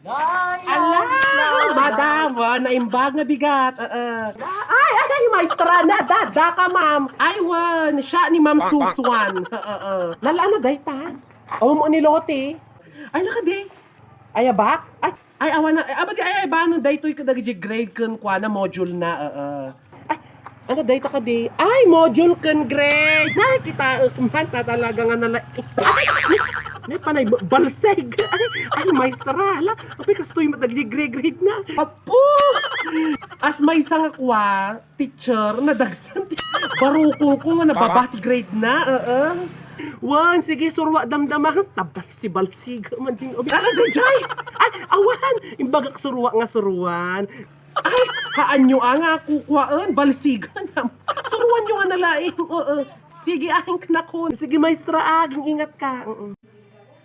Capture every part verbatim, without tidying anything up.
Ala! Madam, wa, naimbag nga bigat. Ee. Ay, ay, ay, maestra na. Dada ka, ma'am. Ay, wen, siya ni Ma'am Susuan. Ee. Nala na, dayta. Oh, mo ni Lote. Ay, nakadi. Ay, abak? Ay, ay, awan na. Ay, abadi, ay, ay, bano, daytoy kadagiti grade ken kuana, module na. Ee. Ay, ano, dayta kadi? Ay, module ken grade. Ay, kita, uh, man, ta talaga nga nala-, ay, ni, ni panay ba-, balseg. Ay, ay, maestra, hala. Apay, kastoy, madagdi grade, grade na. Apo! As maysa nga kua, teacher, nadagsan ti barukong ko nga nababati grade na, ee. Wen, sige, surwa, damdama. Tabalsi-balsiga man din. Ano, dayjay? Ay, awan! Imbagak surwa nga suruan. Ay, haanyo a nga kukuaen, balsigan. Suruanyo nga nalaing. Oo. Sige, aking kanakon. Sige, maestra, aging ingat ka. Oo.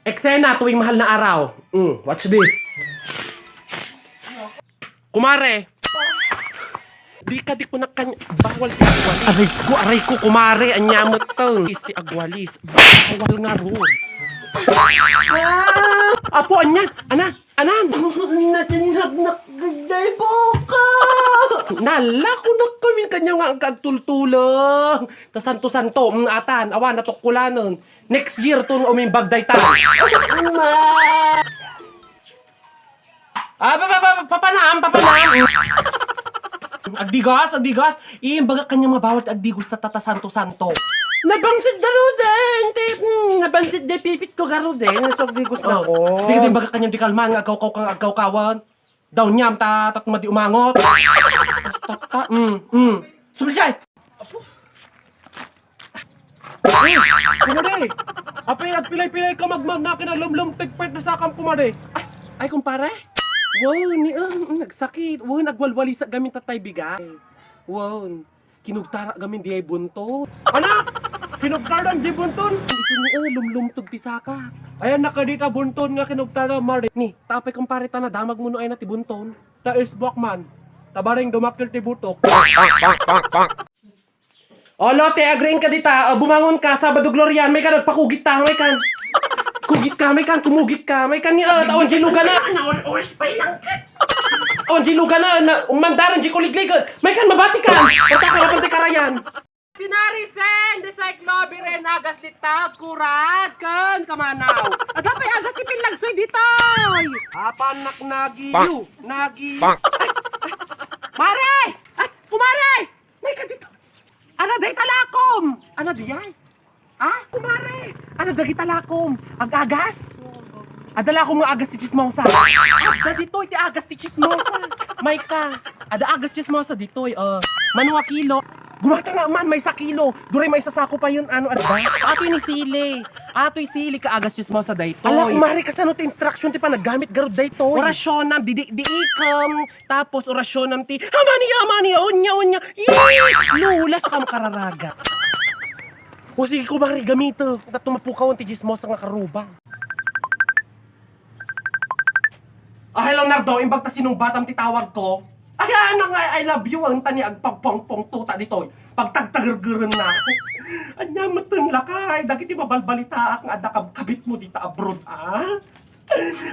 Eksena tuwing mahal na araw. Mm, watch this. Kumare, di ka di kunak kan bawal ti agwalis. Aray ko, aray ko, kumare, anya met to. Isti agwalis. Bawal nga rule. Ah! Apo, anya? Ana? Anan? Natinagnak gayday buka! Nala, kunak kami kanya nga agtultulang. Kasanto-santo, mm, atan, awan, natukkulanen. Next year, to nga umimbag dayta. Ma! Ah, pa, pa, pa, papanam, papanam. Agdigas, agdigas. Imbagak kanya nga bawal ti agdigos ta tata santo-santo. Nabangsit da ruden, ti, mm, nabangsit da pipit ko garuden, so agdigos na ko. Di ka din baga kanyang di kalman, nga agkawkaw kang agkawkawan. Daw niyam ta, tat madi umangot. Basta ta, mm, mm. Sumali siya! Apo. Ay, kumare! Apay, agpilay-pilay ka magmagna ken lumlum, tigpet na sakam, kumare. Ay, kumpare? Wow, ni, um, nagsakit. Wow, nagwalwalisak gamin tatay bigat. Wow. Kinugtara gamin diay bunton. Ana? Kinugtara di bunton? Isu ni, eh, lumlumtog ti saka. Ayan, nakadita bunton nga kinugtara, mare. Ni, tapay kumpare ta nadamag mo no ay na ti bunton. Ta isbuak man. Tabaring dumakil ti butok. O, Lote, agriin ka dita. O, bumangon ka, Sabado Glorian. May ka nagpakugit ta, may kan. Kugit ka, may kan, kumugit ka. May kan ni, o, taon di lugana. Taon di lugana, na, umandaran di kuliglig. May kan mabati ka. Pagka ka mapantay karayan. Sinarisen, di cyclobiren, agas litag, kurag, ken kamanaw. Ada pay agas ti pillagsoy ditoy. Apan nak nagiyo, nagiyo. Ay, ay, mare! Ay, kumare! May ka dito. Ana, day talakom! Ana, diyay? Ah, kumare! Ana, dagita lakom. Ag-agas? Adda lakom nga agas ti chismosa. Adda ditoy ti agas ti chismosa. May ka. Adda agas chismosa ditoy, oh. Mano nga kilo? Gumata nga man, may sa kilo. Duray may sa sako pa yun, ano, adda? Ato ni sili. Atoy sili ka agas chismosa daytoy. Ala, kumare, kasano ti instruction ti panaggamit garud daytoy? Orasyon na, didi, diikem. Tapos orasyonam ti, "Amani, amani, onya, onya." Yee! Lula, sakam kararaga. O sige, kumare, gamito. Dato mapukawan ti chismosa nga karubang. Ah, hello, Nardo. Imbag ta sinungbatam ti tawag ko. Ay, anak nga, I love you. Ang tani agpagpongpong tuta ditoy. Pagtagtagergeren na. Anya met ten lakay. Dagiti mabalbalitaak nga adda kabkabit mo dita abroad, ah?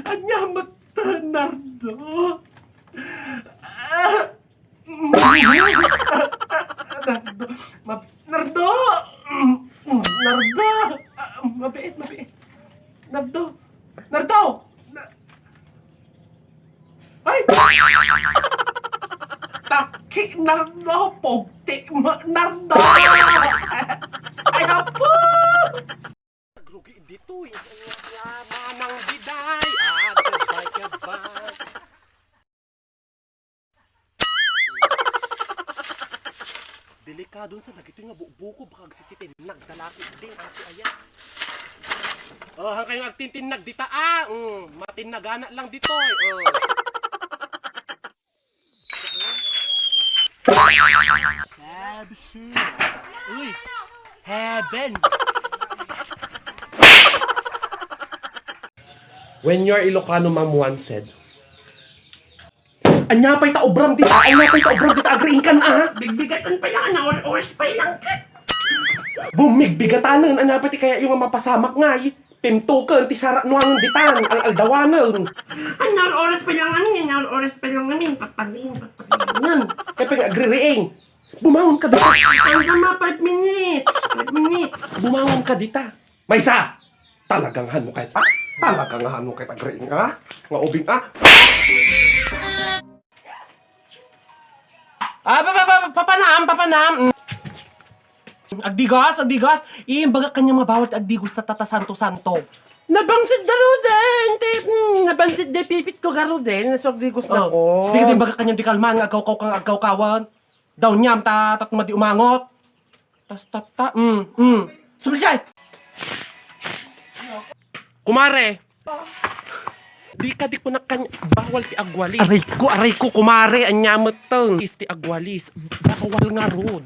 Anya met ten, Nardo? Ah, Nardo! Mab-, Nardo! Nardo! Ah, mabiit, mabiit. Nardo! Nardo! Na-, ay! Taki, Nardo! Pugti mo, Nardo! Ay, apo! Agrugi ditoy. Manang biday. Ah, goodbye, goodbye. Delikadon sa dagitoy nga bukbuko, baka agsisitin nagdalaki din, ate, aya. Oh, han kayo agtintinnag dita, ah. Mm, matinnagana lang ditoy, oh. Sabsu. Uy! Heaven! When your Ilocano mom once said, "Anya pay ta obram dita, anya pay ta obram dita, agriingkan, ah?" Bigbigatan pa yan, or-, oras pa yan. Bumigbigatanen, anya pay ti kaya yung nga mapasamak ngay? Timtuken ti sara no ang ditan, al-aldawanen. Anya oras pa lang amin, anya oras pa lang amin, paparin, paparin. Kaya pa nga agririing. Bumangon ka dita. Ang dama, five minutes. Five minutes. Bumangon ka dita. Maysa! Talagang hano kay, ah? Talagang hano kay agririing, ah? Nga ubing, ah? Ah, pa, pa, pa, papanam, papanam. Mm. Agdigas, agdigas. Imbaga kanya nga bawal ti agdigas ta tata santo-santo. Nabangsit garuden, ti, mm, nabangsit di pipit ko garuden, naso agdigas na ko. Di, di, imbaga kanya di kalman, nga agkawkaw kang agkawkawan. Daw niyam ta, tat madi umangot. Tas tatta, mm, mm. Sumilkay! Kumare! Di ka di kunak kan bawal ti agwalis. Aray ko, aray ko, kumare, anya metten. Is ti agwalis. Bawal ngarud.